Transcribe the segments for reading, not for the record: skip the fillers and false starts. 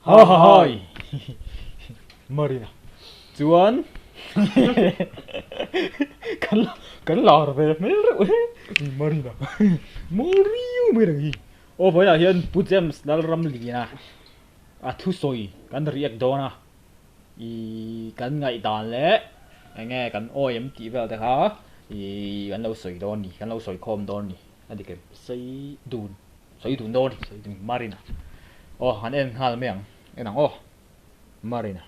Ha ha hai. Marina. Chuan kan kan lar ve hmel reuh e. Marina. Mawl riu mai reng hi. Aw vawiinah hian Pu James Lalramliana a thusawi kan react dawn a. I kan ngaihdan leh enge kan awi em tih vel te kha i kan lo sawi dawn ni, kan lo sawi khawm dawn ni. A dik em? Sawi dun, sawi dun dawn ni, sawi dun Marina. Aw han en nghal mai ang, en ang aw Marina.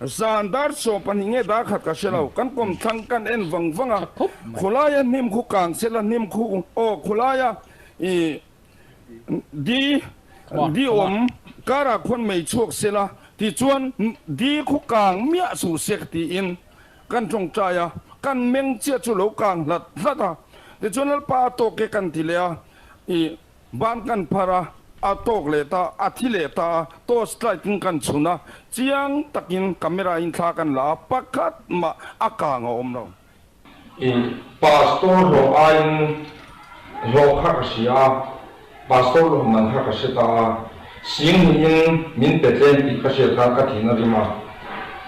Zan dar 12 nge dar khat ka hre lo, kan kawmthlang kan en vang vang a, khawlaia hnim khu kang sela hnim khu aw khawlaia i di di awm karah khuan mei chhuak sela tichuan di khu kang miah suh se ka tiin Kan tawngtai a, kan meng chiah chu lo kang hlat hlat a, tichuan Lalpa a tawk e kan ti leh a, i ban kan phar a, a tawk leh ta, a thi leh ta a, torch light in kan chhun a, chiang takin camera in thla kan la a, pakhat mah a kang a awm lo. I pastor hlawh aiin hlawh kha ka hria a, pastor hlawh man kha ka hre ta a, sing niin min pe tlem tih ka hriat khan ka thin a rim a.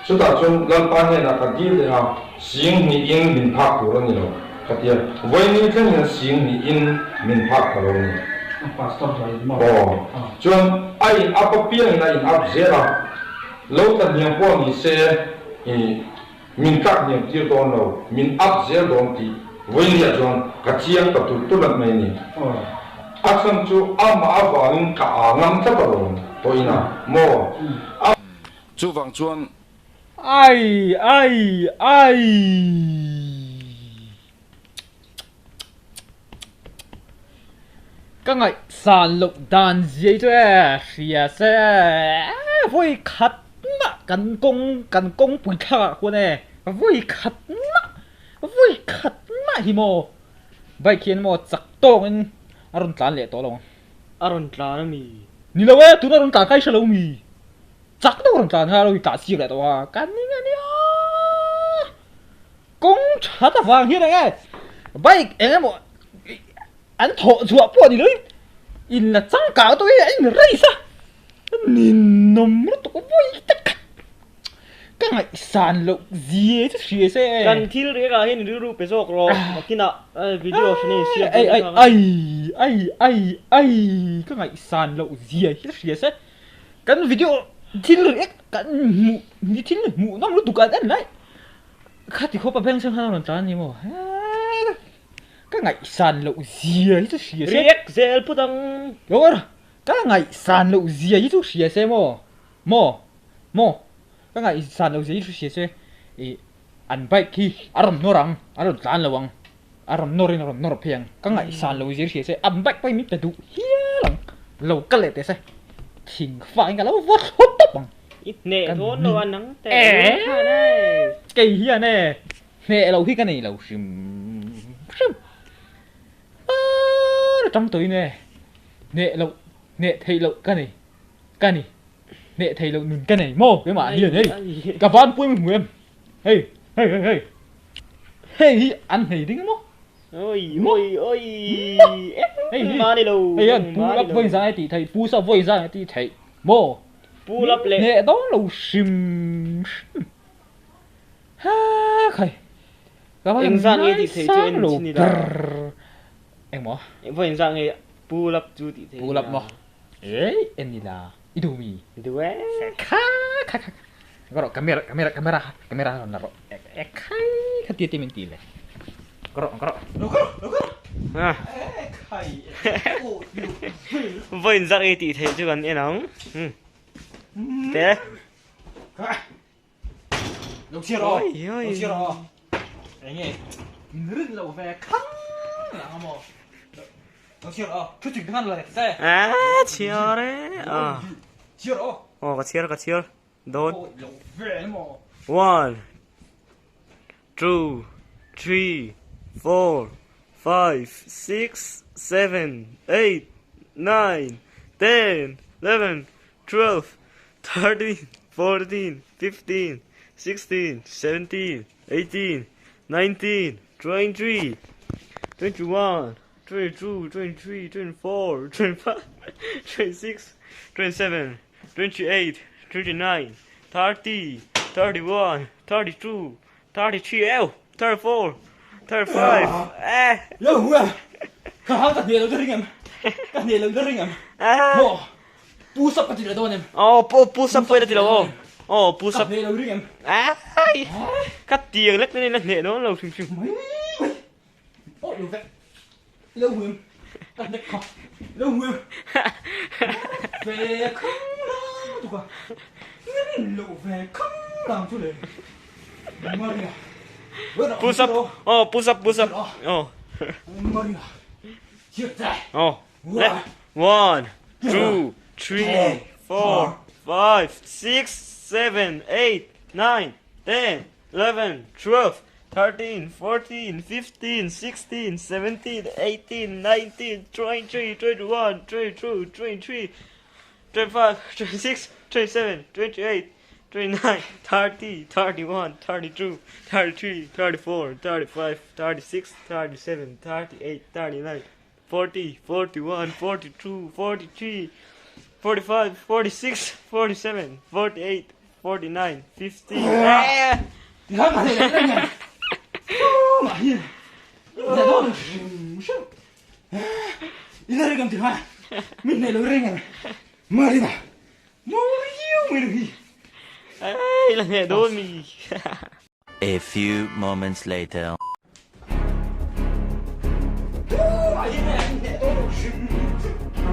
Chutah chuan Lalpa hnenah ka dil leh a, sing hnihin min phak tur a ni lo ka ti a, vawiin thleng hian sing hnihin min phak ta lo a ni. Aw, chuan a in up apiangin a in up zel a, lo tla hniam pawh ni se i. Min tlak hniam tir dawn lo, min up zel dawn tih vawinia chuan ka chiang ta tulh tulh mai a ni. A chhan chu amah avangin ka aa ngam tlat alawm tawh ina maw? A. Chuvang chuan. Ai! Ai! Ai! Ka ngaihsan loh dan zia hi chu e hria se vawi khat mah kan kawng kan kawngpui thlak ah khuan e vawi khat mah vawi khat mah hi maw bike hian maw chak tawk in a rawn tlan leh tawh lo ang. A rawn tlan a mi? Ni lo e tuna rawn tlan kha i hre lo mi? Chak deuh a rawn tlan kha a lo tlan siak leh tawh a ka ning a nia. Kawng that avang hian eng nge bike eng emaw an thawh chhuah pawh ni loin in la changkang tawh hi a in race a ninawm lutuk vawi tak khat ka ngaihsan loh zia chu hria se. Kan thil reng ah hian rilru pe zawk rawh makinah video hran in siam ai ai ai ai ai ai ka ngaihsan loh zia hi hria se kan video thil reng kan hmuh thil hmuh nawm lutuk an en lai. Khati khawp a beng chhang khan a rawn tlan a ni maw? Hee ka ngaihsan loh zia hi chu hria se. React zel phut ang. Lawr ka ngaihsan loh zia hi chu hria se maw? Maw? Maw? Ka ngaihsan loh zia hi chu hria se ih an bike hi a rawn nawr ang, a rawn tlan lo ang, a rawn nawr in a rawn nawr phei ang. Ka ngaihsan loh zia hi hria se an bike pawh hi min pe duh hial ang. Lo kal leh teh se thing fak in ka lo vaw thlawp tawp ang. I hneh dawn lo a nang teh rul khan e. Kei hian e hneh lo hi ka nei lo hrim hrim. Aaa tang tawhin e hneh loh hneh theih loh ka nei ka ni hneh theih loh nun ka nei maw keimah hian hei ka van pui hmu em hei hei hei hei hei hi an hnei ding maw Oi oi oi hei hi hei hian pu lap vawi zan a tih theih pu sap vawi zan a tih theih maw. Pu lap leh. Hneh dawn lo hrim hrim. Ha khai. Ka va Eng zat nge tih theih chu en lo chin ila. Eng maw? Eng eng zat nge pu lap chu tih theih Pu lap maw? Ei en ila. I duh mi? Duh e. Kha kha kha. Ka rawh camera camera camera camera rawn la rawh. E khai kha tia tia min ti le. Ka rawh ka rawh. Lo ka rawh lo ka rawh. Ha. E khai. Vawiin zat nge tih theih chu kan en ang. Te. Lo chhiar aw. Lo chhiar aw. Eng nge min rin lo ve khang lang a maw. Lo chhiar aw. Thu ching te khan la se. A chhiar e. A. Chhiar aw. Aw ka chhiar ka chhiar. Dawn. Lo ve maw. 1 2 3 4 5 6 7 8 9 10 11 12 13 14 15 16 17 18 19 20 21 22 23 24 25 26. 27, 28, 29, 30, 31, 32, 33, eu, 34, 35, eh. Lo hu em? Ka hau ka hne lo ka ring em? Ka hne lo ka ring em? Maw? Pu sap ka ti lo dawn em? Oh, pu pu sap pawh i la ti lo aw. Oh, pu sap. Ka hne lo ring em? Ai! Ka tiang lek nen la hne dawn lo hrim hrim. Mai mai. Oh, lo vek. Lo hu em? Ka hnek kha. Lo hu em? Ve khang lang tu ka. Min lo ve khang lang chu le. Maria. Pu sap. Oh, pu sap, pu sap. Oh. Maria. Chiat che. Oh. 1 2 3 4 5 6 7 8 9 10 11 12 13 14 15 16 17 18 19 20 21 22 23 25 26 27 28 29 30 31 32 33 34 35 36 37 38 39 40 41 42 43 45 46 47 48 49 50 A few moments later.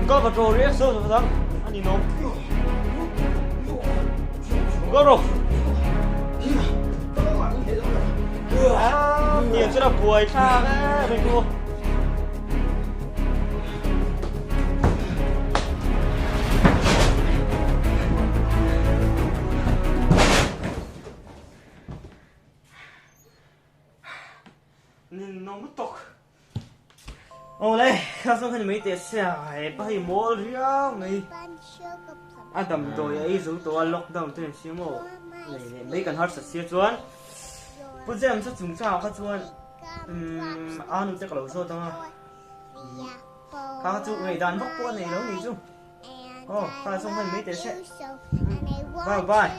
Có vật rồi đấy, sơ rồi anh nhìn nó. Có rồi. À, nhìn rất là buổi xa đấy, mình cô. Ninawm tawk. Awle, kha zawng khan mai teh se a, hepa hei mawl riau mai. A damdawi a ei zo tawh a, lockdown te an siam aw. Nei leh mai kan harsat sia chuan Pu James a chungchangah kha chuan umm a nu te ka lo zawt ang a. Kha kha chu ngaihdan vak pawh a nei lo ni chu. Aw, kha zawng khan mai teh se. Bye bye.